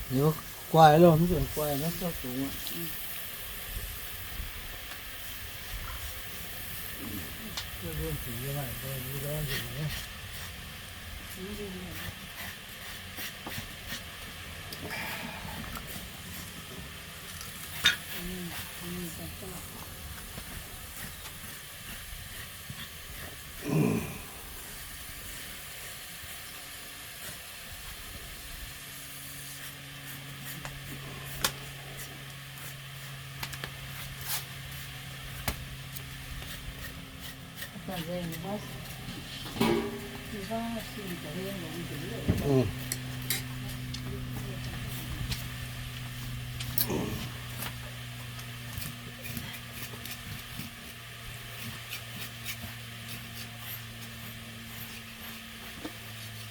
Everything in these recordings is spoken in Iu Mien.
Liuz guaih loh, mv zuqc guaih naaiv zaux dungz aqv.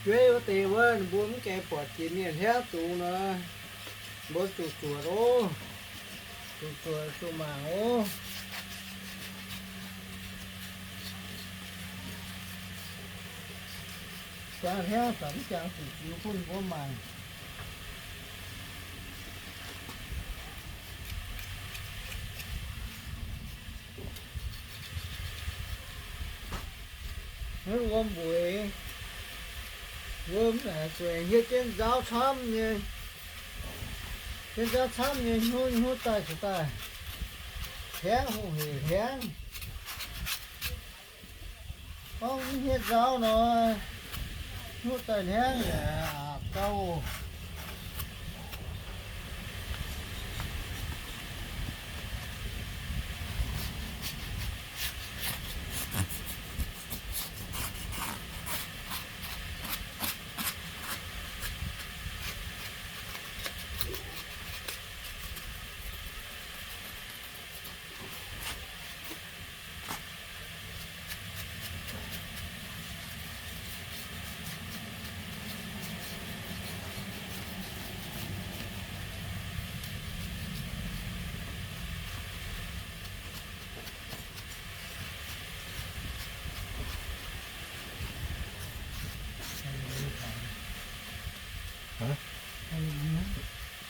Jueiv wuov deix wuov, ninh mbuo mv gaengh buatc jiex mienh hnyouv dungz nor, mbuo zuqc zuotc oc. Zuqc zuotc zuqc mangc oc. Jangx hnyouv zanc mv jangx zuqc ziux bun mbuo mangc. Wuom mbueix, wuom aengx zueiz hietv jienv nzauv camv nyei, jienv nzauv camv nyei hnyouv, hnyouv daaih caux daaih hliangv, hungh hec hliangv. Gorngv mv hietv nzauv nor, hnyouv daaih hliangv yaac aqc gauh.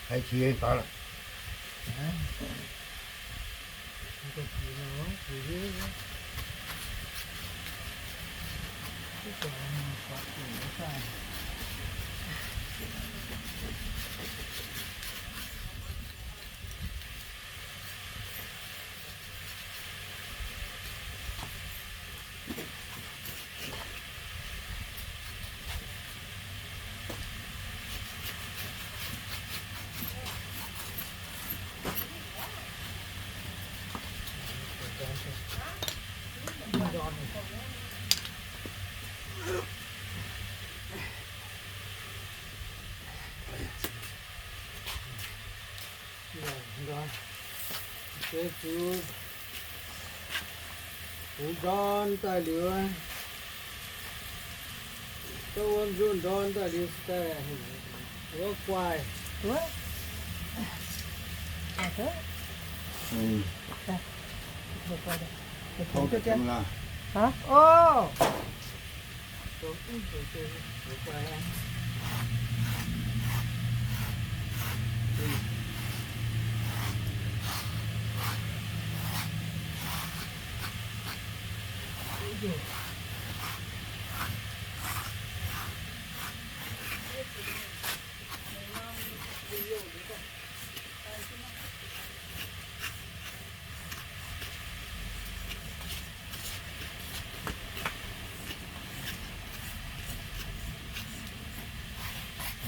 Haiz qiex daaih lorqc. Deix zuqc bungx ndorn daaih liuz, dongh wuom nzunh ndorn daaih liuz daaih wuov guaih. Wuov.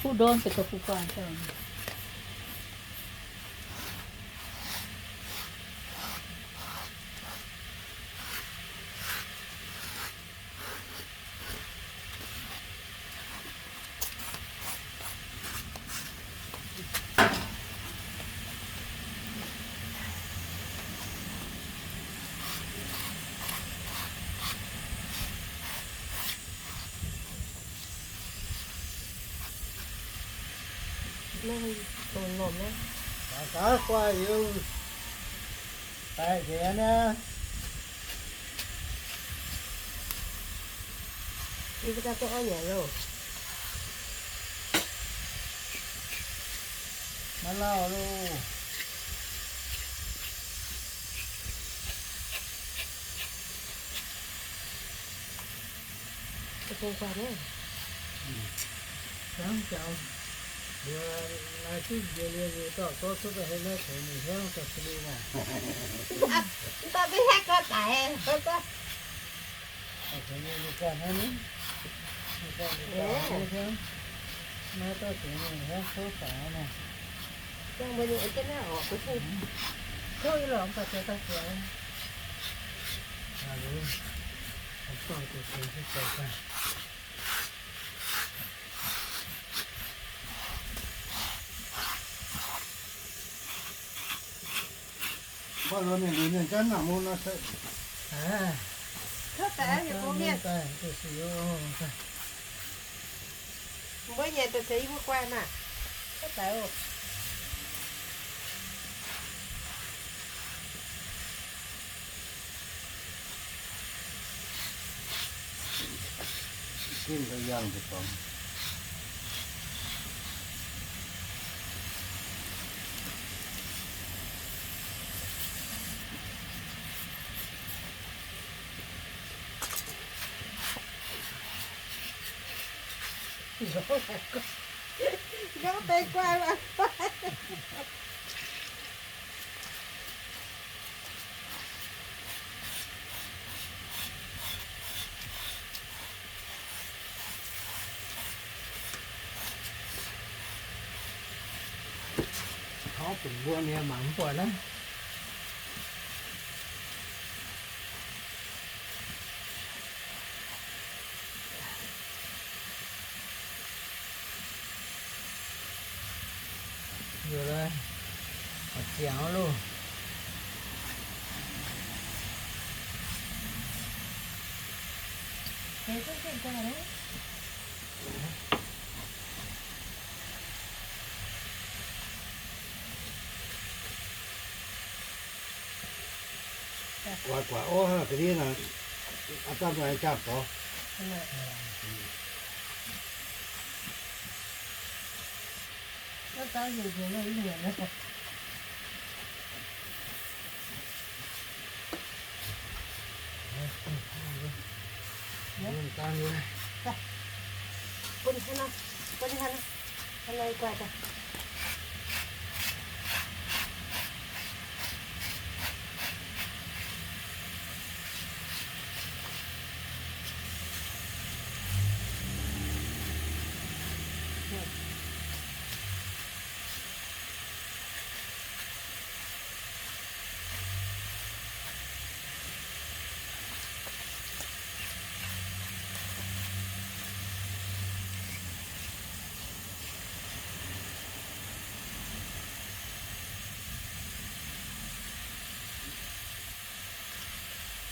Fuqv ndorn deix gauh fuqv guanh daaih. Gaax guaih liuz, daaih nzengc naaiv. Yie mv daaih duqv orv nyanc loh. Lauh loh. Hnangv jaux, mbuo lai zipv njiec liuz, liuz dorh zorqv cuotv daaih hei naaiv tengx ninh hiuv daaih se liuz naaic. Mv baac maiv haeqv gorx daic, gorx. Maiv dauh tengx ninh hiuv tov faaux naaic. Tov i lorqc, mv baac jiex daaih jiex. Mbuo mienh liuz mienh zanv naaic mbuo nor se, mbuo nyei daaih se yie mbuo guai maah. Gengh da'yangh deix dorngx. Nqa'haav deix guai mangc guai. Tov bun mbuo mienh mangc mv buatc naaiv. Ziangx loh. Guaix guaix orv hnangv ga'ndiev naaic, aav dangh maaih jaa-borx.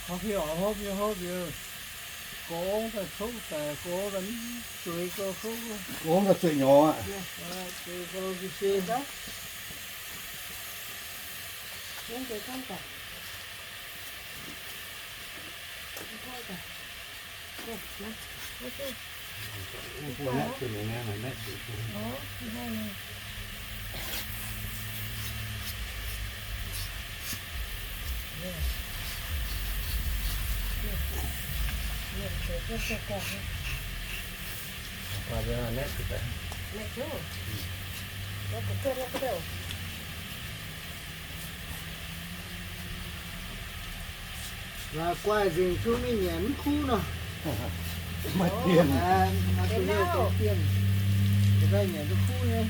Hopv hiuv, hopv hiuv, hopv hiuv. Gorngv daaih cov daaih, gorngv daaih mv zueiz gauh hopv. Gorngv daaih zueiz nyorx aqv. Guaih nzengc zungv mingh nyanc mv kuv nor. Maaih dien. Maaih dien. Daaih nyanc duqv kuv nyei.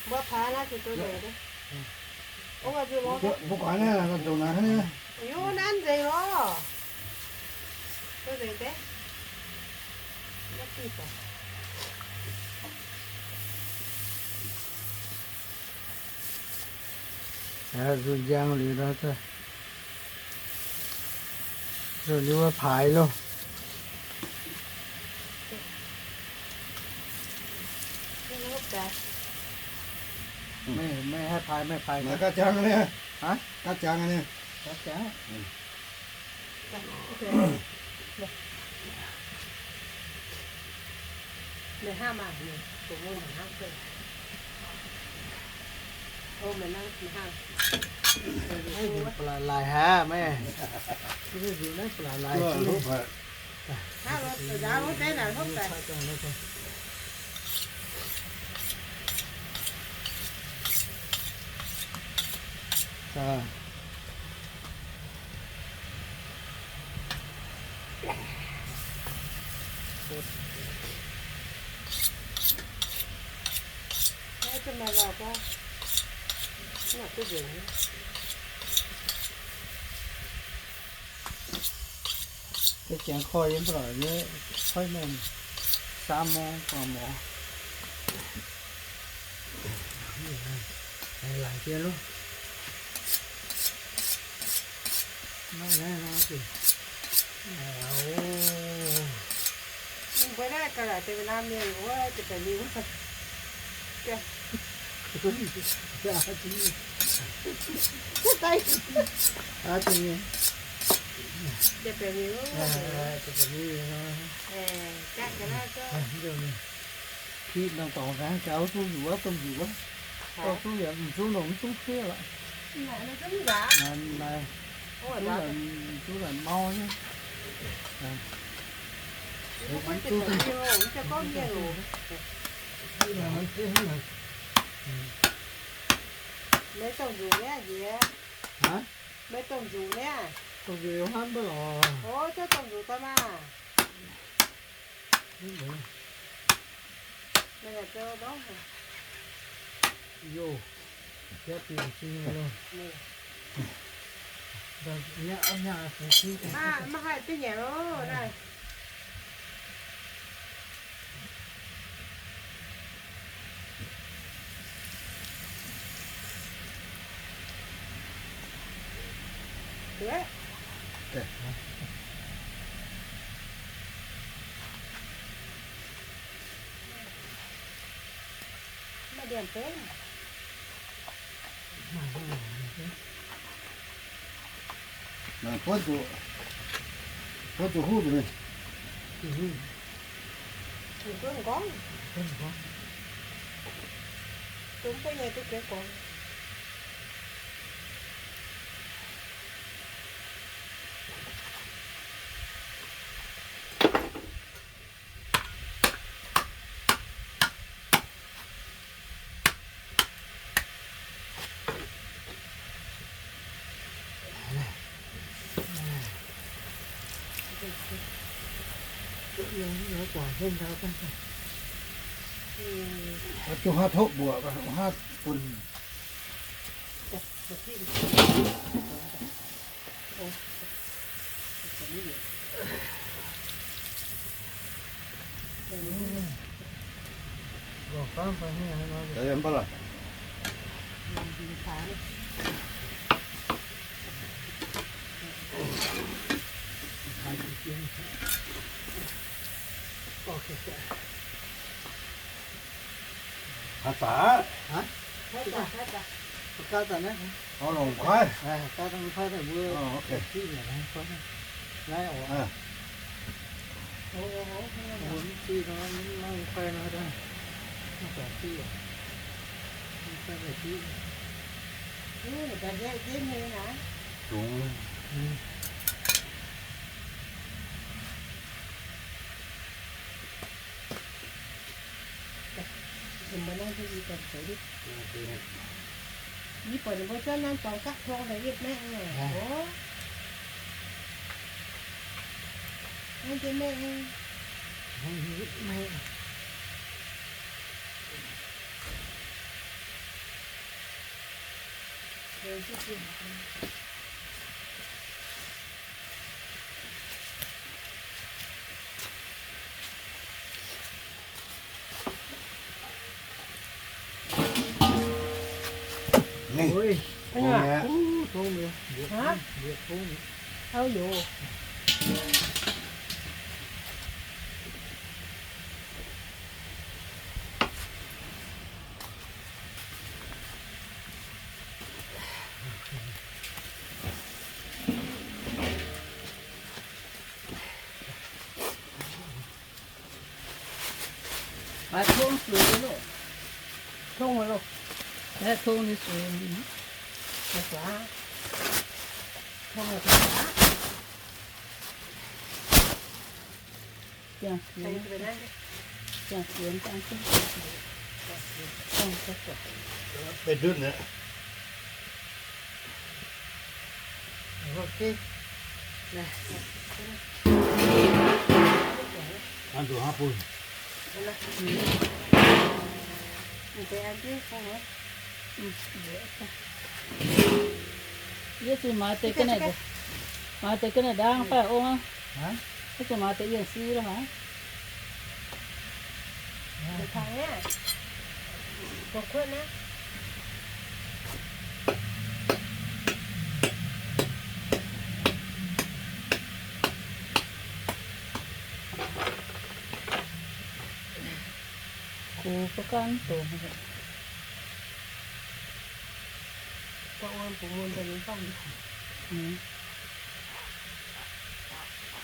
Mbuo paav naaiv zuqc nzengc. Mbuo guaax naaiv nzengc lorqc. Nzengc deix. Nzuonx njang liuz nor, nzuonx liuz wuov paaix loh. Meih, meih haih paaix, meih paaix. Gaav jangx nyei. Haaix? Gaav jangx nyei. Gaav jangx. Laaix haaix meih? Deix jangx koi yiem ba'laqc nyei, koi mengh สามโมง กว่าหมอ. Laaic jiex loh. Maiv naaiv nor zuqc. Mbuo naaiv ga'naaiv deix Việt Nam mienh wuov deix baeqc liuz. Deix baeqc liuz. Piqv norm dorngx gaax, gauh zuqv nzuqc wuov, domh nzuqc wuov. Gauh zuqv yaac mv zuqv nongc, mv zungv kuiv lorqc. Naaiv, zuqv naaic mau nyei. Maiv dongh nzuqc niaa, njiec. Maiv dongh nzuqc niaa. Dongh nzuqc yaac hnamv mbuo lorqc. O, zorqv dongh nzuqc daaih maah. Yoh, maiv haih duqv nyanc loh naaiv. Maiv ndiangx-beiv. Buonv zuqc, buonv zuqc huv zuqc mingh. Ninh gorngv, ninh gorngv, dongh mv baac nyei duqv gengh gorngv. Zuqc haav topv mbuoqc, haav bun. Haaix zanc? Haaix zanc? Haaix zanc naaiv? Haaix zanc longc kuaaiv? Haaix zanc longc kuaaiv daaih mbuo. Naaiv oc. Mbuo mv zieqv nor, mv kuaaiv nor, mv baac zieqv, mv kuaaiv daaih zieqv. Dungx. Yie buatc ninh mbuo zorqv naaiv dorngx gapv tong daaih yietv maeqv oc. Naaiv yietv maeqv. Ninh. Tongv mi'aqv. Tongv mi'aqv. Haaix? Tongv mi'aqv. Auv yoc. Maiv tongv suiz loh. Tongv loh. Maiv tongv nyei suiz. Tongv, tongv. Ziangh sienx, ziangh sienx, ziangh sienx. Beiv ndutv aqv. An nduqc hnangv bun. Yie zuqc maaiz deix ga'naaiv, maaiz deix ga'naaiv ndaang fai ong aqv. Yie zuqc maaiz deix yienh si lorqc haic. Gox ba'gan dongz.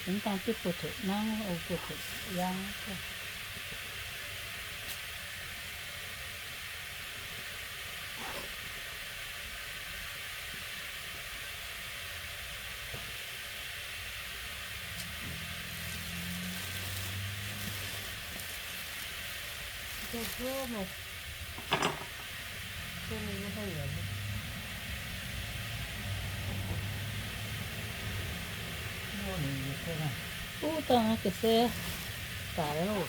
Mv baac duqv buoz-toqc nangv, buoz-toqc yaang. Uv dangh ga'sie daic oc.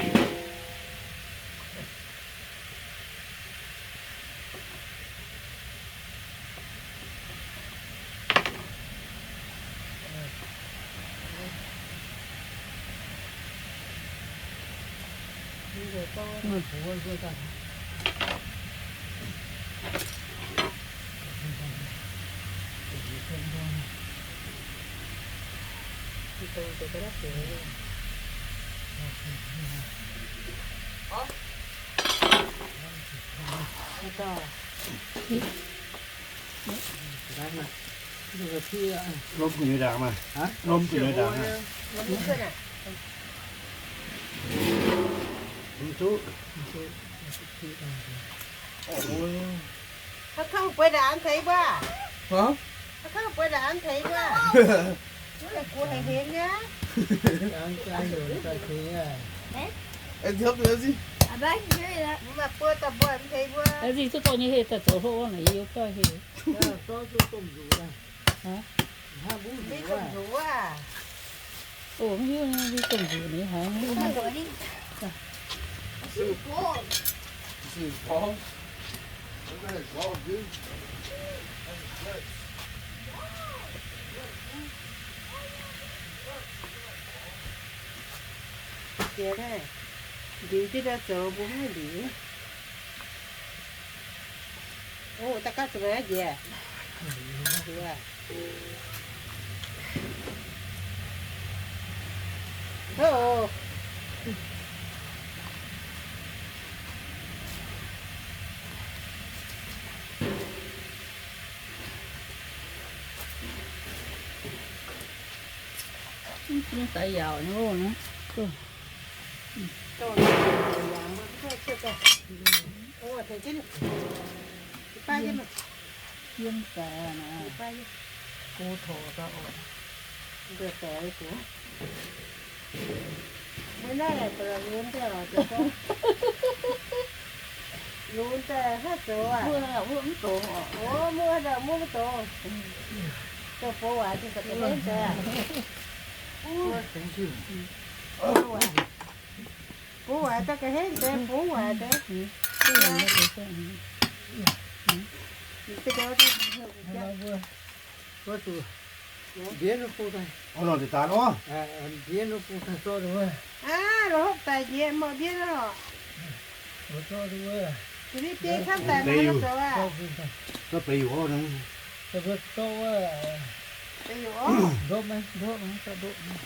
Lomv gu'nyuoz ndaangc maah. Lomv gu'nyuoz ndaangc aqv. Mv duqv. Haaix kangv bueix ndaangc mv teix wuov? Haaix kangv bueix ndaangc mv teix wuov? Mv la'guaih haic hemx nyei. Mv maaih buo dauh mbuo mv teix wuov. Zingh zuqc dorh nyei heh daaih zoux hlo naaic, yie youz goiv heh. Mv domh nzuqc wuov. Oc, mv hiuv nyei, mv domh nzuqc nyei haic. Jiex naaiv, ndiux jienv ndau zoux mbuo maiv ndiux. Oc, da'gapv zuqc naaiv njiec. Oc. Mv daaih yaauc nyei oc. Yiem daaih naaic, go torc daaih oc. Mbuo naaiv laaix lunx daaih oc, lunx daaih haaix zoux aac? Muoz mv dongz oc. Muoz daaih muoz mv dongz. Dongh bungx waaic daaih ga'hengv deix aac. Bungx waaic daaih ga'hengv deix, bungx waaic deix. Mbuo zuqc mbiev bung daaih. Mbiev bung daaih zorqv wuov. Aav, lorz hopv daic njiec mv mbiev lorqc. Zorqv wuov. Deix camv daic mv zoux aac. Zorqv beix yuoqv nor. Mbuo zorqv wuov, ndopv maiv ndopv, zorqv ndopv maiv.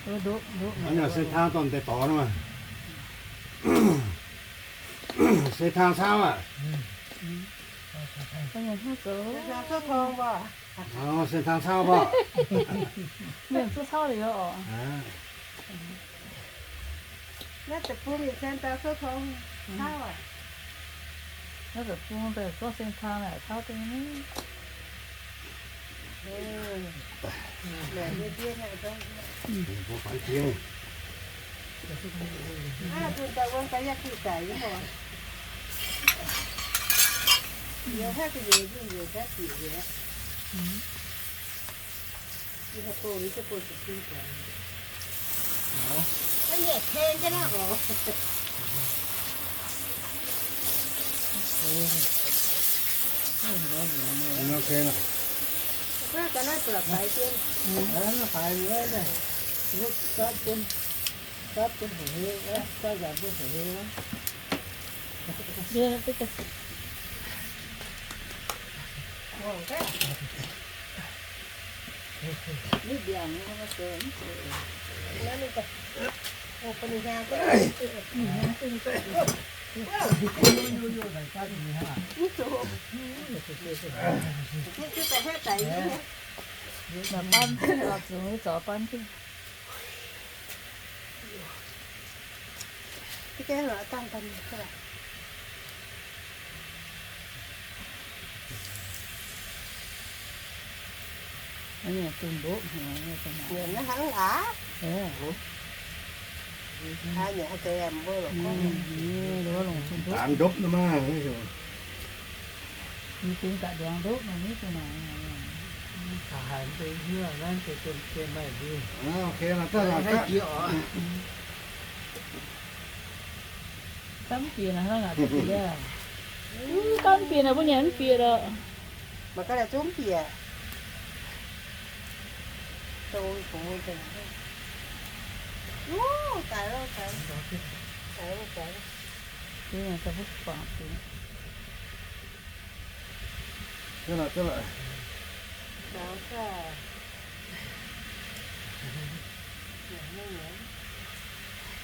Ndopv, ndopv. Hnangv nor se hnangv dorn deix dorngx nor maah. Se hnangv cauv aqv. Se hnangv cauv mbuo. Mienh zuqc cauv liuz oc. Naaiv deic-bung yietc cien dau cuotv tong cauv aqv. Naaiv deic-bung daaih zorqv sen taang naaic cauv deix nyei. Mbuo faix jiex. Aa, bun daaih wuov daaih yaac kuh daic nyei oc. Yie hnangv ga'nyiec mingh nzengc ga'bieqc nzengc aqv. Dangx ndopv nor maah. Gamv bieqc naaic hnangv naaic, gamv bieqc naaic mbuo nyanc mv bieqc lorqc. Mv bieqc.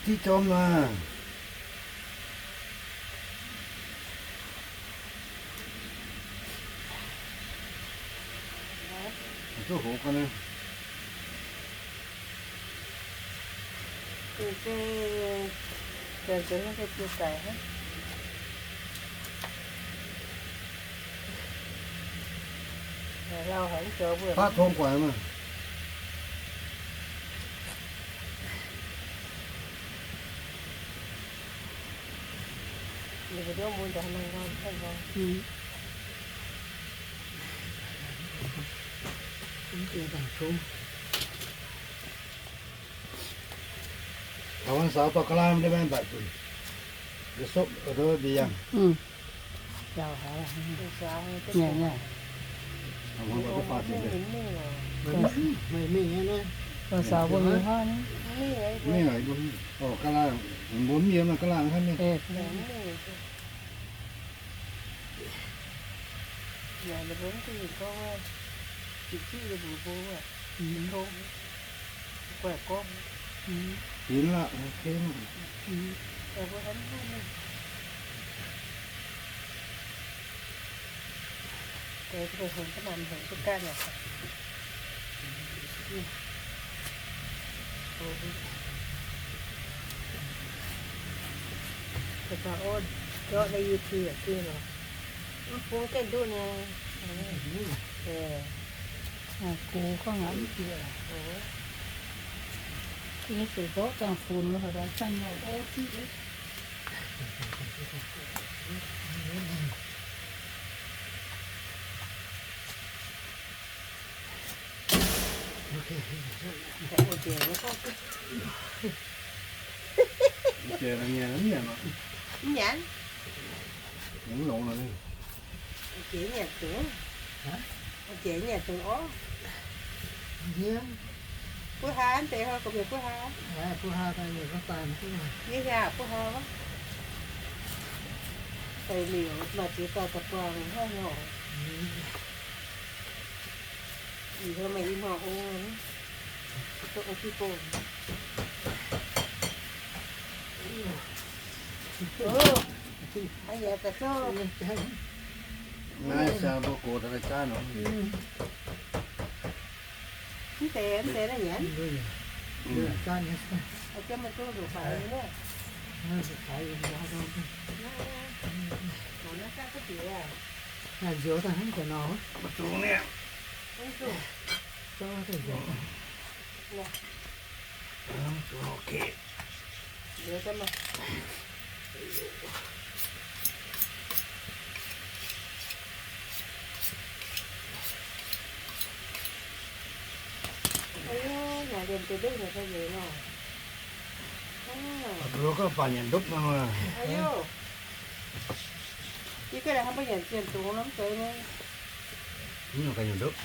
Diqv jorm naaic. Duqv hoz ga'naaiv. Baav tong guaix maah. Taux wuov saux dorh ga'laang mv deix maiv mbatc zuqc. Yie sopv ndiev yangh. Mv mingh, mbuo mienh ga'laang, mbuo mienh ga'laang hnangv mingh. Dinx lorqc, ok. Mv bung gengh nduqv nyei. Gox gorngv ngaac mv bieqc. Yie zuqc zorqv dangh funx haaix daaih canh nyei. Mv nyanc. Mv longx lorqc. Jiex nyanc dungz. Jiex nyanc dungz orv. Buov haa deix hnoi gorqv-mienh buov haa. Buov haa daaih mienh gorngv daaih mv duqv. Yie hiaangx buov haa wuov. Deix liuz maaih ziex dauh da'buangh hnangv nor. Ih hnoi maaih i hmuangv ong, duqv ong jiv bung. Naaiv se mbuo gox daaih lai jaav nor. Mv deix, mv deix naaiv nyanc. Nzioux daaih hnangv deix nor. Mv zuqc. Mv zuqc. Mbuo gorngv baac nyanc ndopv nor. Yie ganh hnangv mbuo nyanc zienh dungz nor mv zeiz nyei. Mv nyanc ganh nyanc ndopv.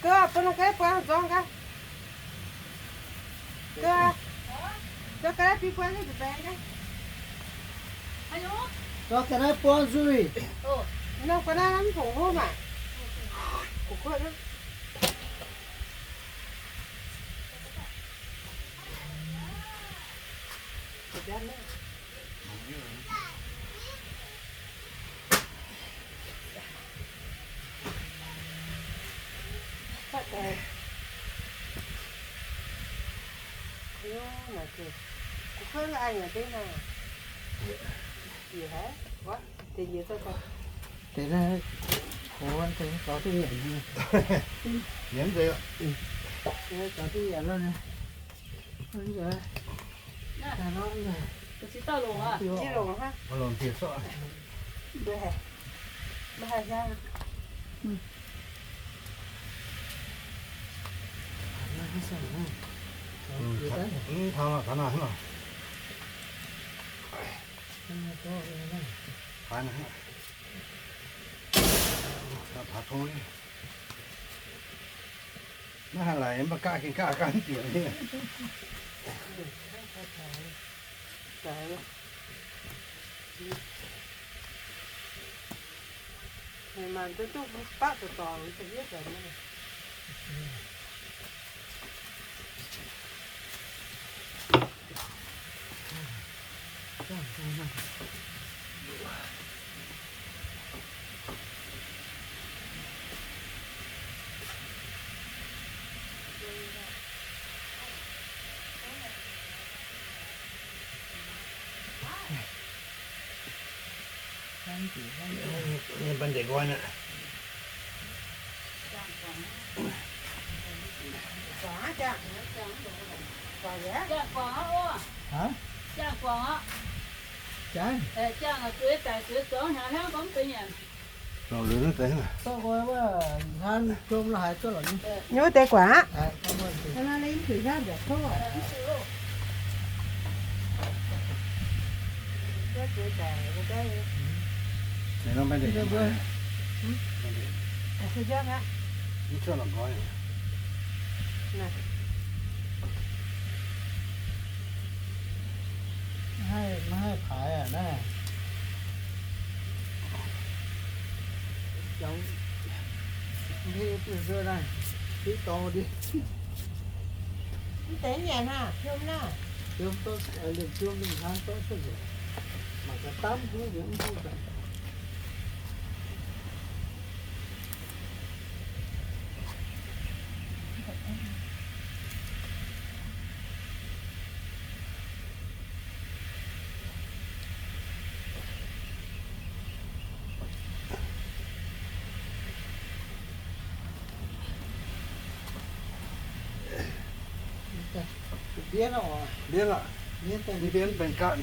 Gaax, bun naaiv ga'naaiv buang nzorng gaax. Gaax, zorqv ga'naaiv biux buang nyei nzuih baengx gaax. Zorqv ga'naaiv buang nzuih. Nor ga'naaiv mv fungc hlo maah. Deix naaiv, deix gaux duqv nyanc, gaux duqv nyanc loh. Naaiv haaix laic mv baac gaqv gengh gaqv ganh bieqc nyei. Mienh banh deix nqoi naaic. Haaix? Jangx, zueiz daic zueiz zuangx hnyangx hnangv gorngv deix nyanc. Nyei wuov deix gu'nguaaic aqv. Maiv haih paaix aqv naaiv. Jangx, mv hiuv duqv naaiv, hiuv dorngx ndie. Mv deix nyanc hnangv, fiom naaiv. Fiom duqv, liemh fiom mingh hnangv duqv cuotv nzengc. Mangc gaax, damv huv nzengc, mv huv nzengc. Mbienv oc. Mbienv oc. Mbienv benx ganh.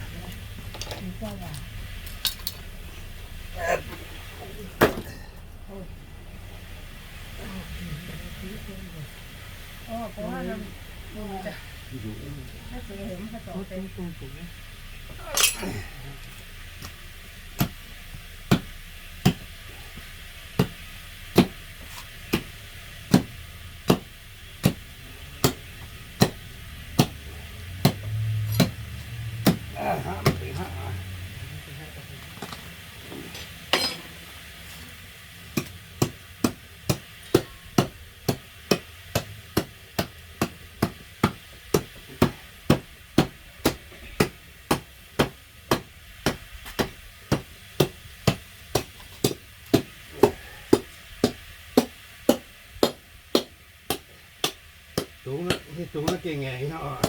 Dungz, dungz naaiv gengh ngaengc nyei oc.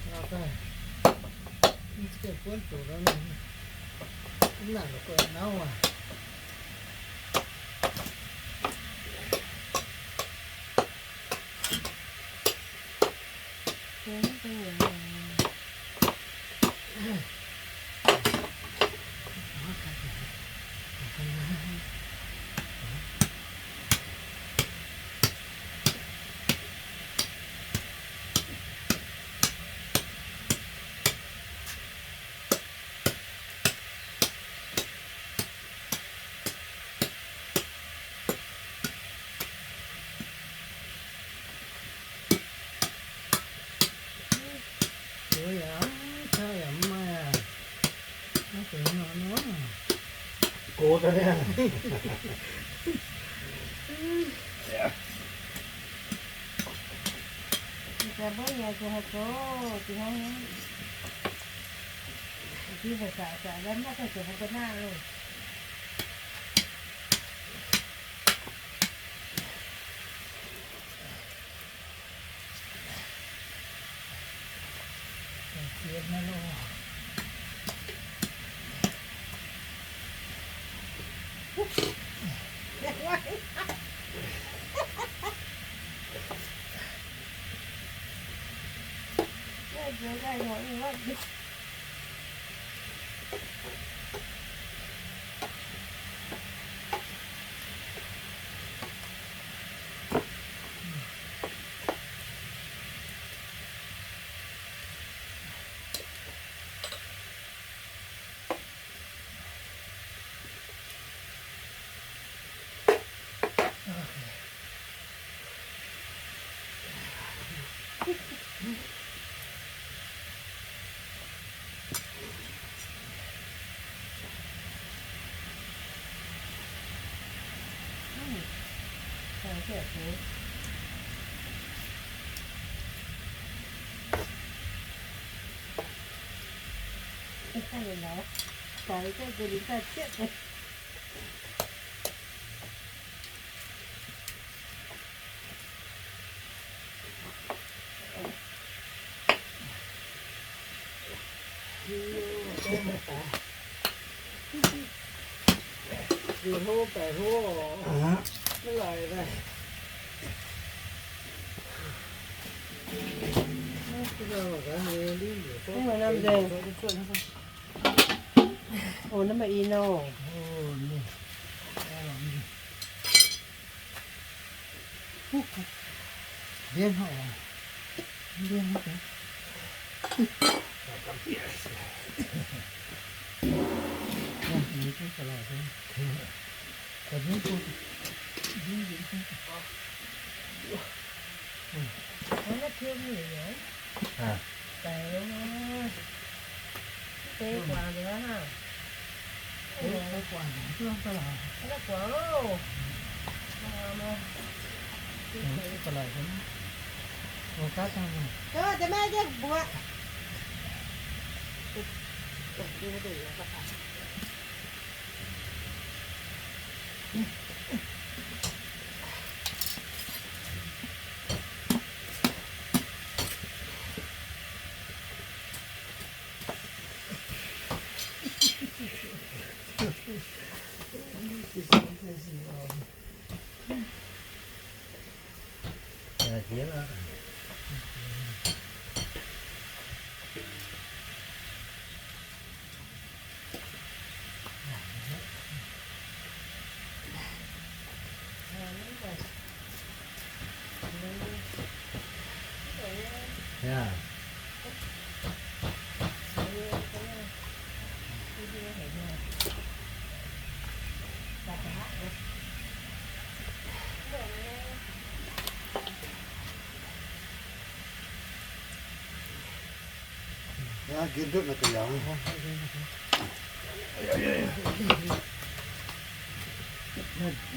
Mv daaih, mv zeiz buonv doqc nor, mv nangc la'guaih nauv aac. Gox daaih. Njiec hlo baeqc hlo oc. Maiv laic daaih. Oc, naaiv maaih i nor.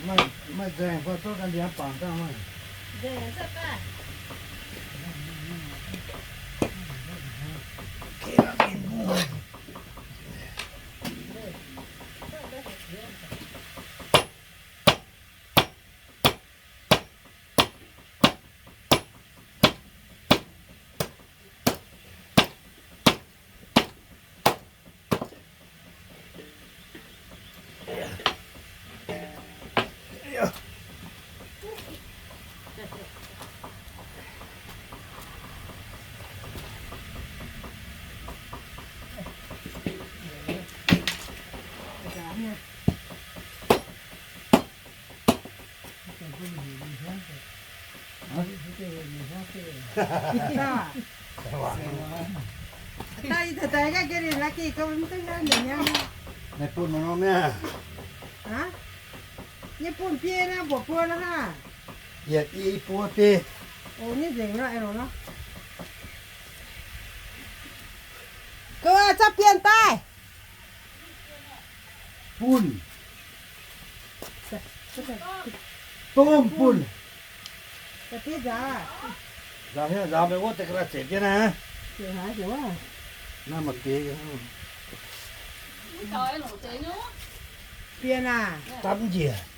Maaih nzaeng fai zorqv ganh ndiangx bangc dangh maah. Naaiv bun mv norm niaa. Nyei bun biei naaiv mbuoqc buo nor hnangv. Yietc i buo biei. Ga'naaiv zorqv bienh daaih. Bun. Domh bun. Nzaaux, nzaaux mingh wuov deix ga'naaiv zepc jienv naaiv. Naaiv maaih biei. Bienh aah? Dapv njiec.